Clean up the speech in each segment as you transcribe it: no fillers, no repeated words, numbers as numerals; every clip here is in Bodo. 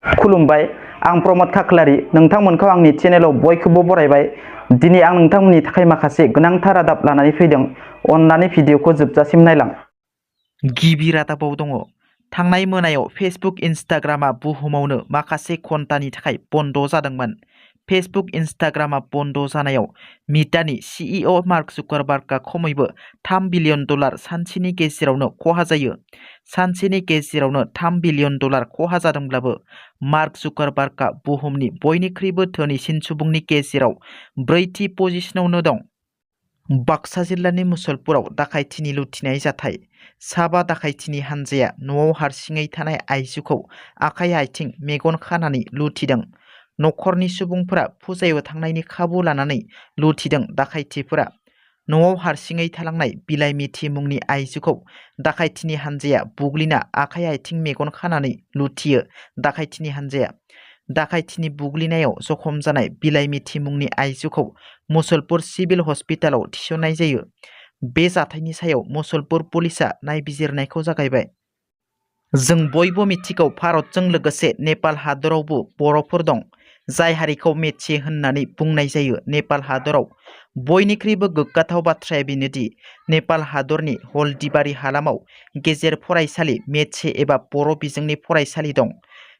खुलुमबाय आं प्रमद खाख्लारि नोंथांमोनखौ आंनि चेनेलाव बयखौबो बरायबाय। दिनै आं नोंथांमोननि थाखाय माखासे गोनांथार रादाब लानानै फैदों। अन्नानै भिडिअखौ जोबजासिम नायलां। गिबि रादाबाव दङ। थांनाय मोनायाव फेसबुक इन्स्टाग्रामा बुहुमावनो माखासे घन्टानि थाखाय बन्द जादोंमोन। फेसबुक इन्स्टाग्रामा बन्द जानायाव मिटानि सिइअ मार्क जुकारबार्गआ खमैबो $3 बिलियन सानसेनि गेजेरावनो खहा जायो। सानसेनि गेजेरावनो $3 बिलियन खहा जादोंब्लाबो मार्क जुकारबार्गआ बुहुमनि बयनिख्रुइबो धोनिसिन सुबुंनि गेजेराव 4थि पजिशनावनो दं। बाक्सा जिल्लानि मुसलपुराव दाखायथिनि लुथिनाय जाथाय। साबा दाखायथिनि हानजाया न'आव हारसिङै थानाय आइजोखौ आखाइ आथिं मेगन खानानै लुथिदों। न'खरनि सुबुंफोरा फुजायाव थांनायनि खाबु लानानै लुथिदों। दाखायथिफोरा न'आव हारसिङै थालांनाय बिलाइमिथि मुंनि आइजोखौ दाखायथिनि हानजाया बुग्लिना आखाइ आथिं मेगन खानानै लुथियो। दाखायथिनि हानजाया दाखायथिनि बुग्लिनायाव जखम जानाय बिलाइमिथि मुंनि आइजोखौ मुसलपुर सिभिल हस्पिटालाव थिसननाय जायो। बे जाथायनि सायाव मुसलपुर पुलिसआ नायबिजिरनायखौ जागायबाय। जों बयबो मिथिगौ भारतजों लोगोसे नेपाल हादरावबो बर'फोर दं, जाय हारिखौ मेचे होननानै बुंनाय जायो। नेपाल हादराव बयनिख्रुइबो गोग्गाथाव बाथ्राया बेनोदि नेपाल हादरनि हल्दीबारि हालामाव गेजेर फरायसालि मेचे एबा बर' बिजोंनि फरायसालि दं।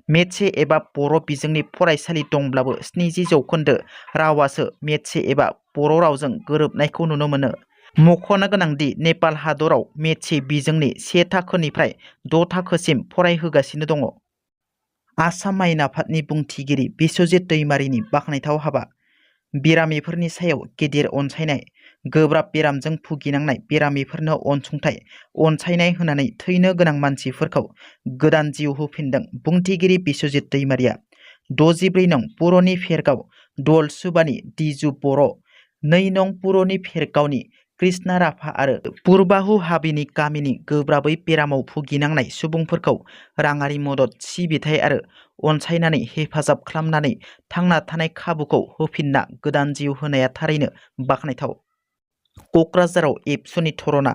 मेचे एबा बर' बिजोंनि फरायसालि दंब्लाबो 70% रावासो मेचे एबा बर' रावजों गोरोबनायखौ नुनो मोनो। मख'नो गोनांदि नेपाल हादराव मेचे बिजोंनि 1 थाखोनिफ्राय 6 थाखोसिम फरायहोगासिनो दङ। आसाम आयेन आफादनि बुंथिगिरि बिस्वजित दैमारिनि बाख्नायथाव हाबा। बेरामिफोरनि सायाव गेदेर अनसायनाय। गोब्राब बेरामजों भुगिनांनाय बेरामिफोरनो अनसुंथाइ अनसायनाय होनानै थैनो गोनां मानसिफोरखौ गोदान जिउ होफिनदों बुंथिगिरि बिस्वजित दैमारिया। 64 नं पुरनि फेरगाव दलसुबानि दिजु बर', 2 नं पुरनि फेरगावनि कृष्णा राभा आरो पुरबाहु हाबिनि गामिनि गोब्राबै बेरामाव भुगिनांनाय सुबुंफोरखौ राङारि मदद, सिबिथाइ आरो अनसायनानै हेफाजाब खालामनानै थांना थानाय खाबुखौ होफिनना गोदान जिउ होनाया थारैनो बाख्नायथाव। क'क्राझाराव एबसुनि धरना।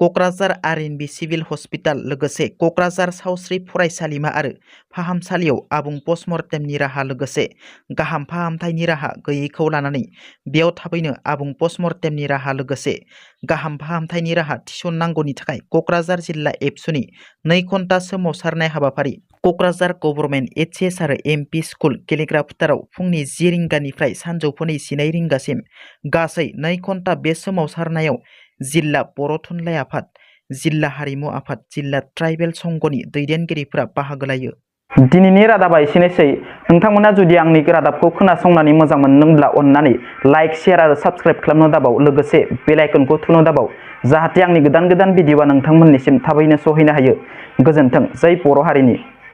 क'क्राझार आर.एन.बि सिभिल हस्पिटाल लोगोसे क'क्राझार सावस्रि फरायसालिमा आरो फाहामसालियाव आबुं पस्टमर्टेमनि राहा लोगोसे गाहाम फाहामथायनि राहा गैयैखौ लानानै बेयाव थाबैनो आबुं पस्टमर्टेमनि राहा लोगोसे गाहाम फाहामथायनि राहा थिसननांगौनि थाखाय क'क्राझार जिल्ला एबसुनि 2 घन्टा सोमावसारनाय हाबाफारि। Kokrajhar government HS. आरो एम.पि. स्कुल गेलेग्रा फोथाराव फुंनि 10 रिंगानिफ्राय सानजौफुनि 12 रिंगासिम गासै 2 घन्टा बे सोमावसारनायाव जिल्ला बर' थुनलाइ आफाद, जिल्ला हारिमु आफाद, जिल्ला ट्राइबेल संघनि दैदेनगिरिफोरा बाहागो लायो। दिनैनि रादाबा एसेनोसै। नोंथांमोना जुदि आंनि रादाबखौ खोनासंनानै मोजां मोनदोंब्ला अन्नानै लाइक, शेयार आरो साबस्क्राइब खालामनो दाबाव। लोगोसे बेल आइकनखौ थुनो दाबाव, जाहाथे आंनि गोदान भिडिअआ नोंथांमोननिसिम थाबैनो सहैनो हायो। गोजोन्थों। जै बर' हारिनि।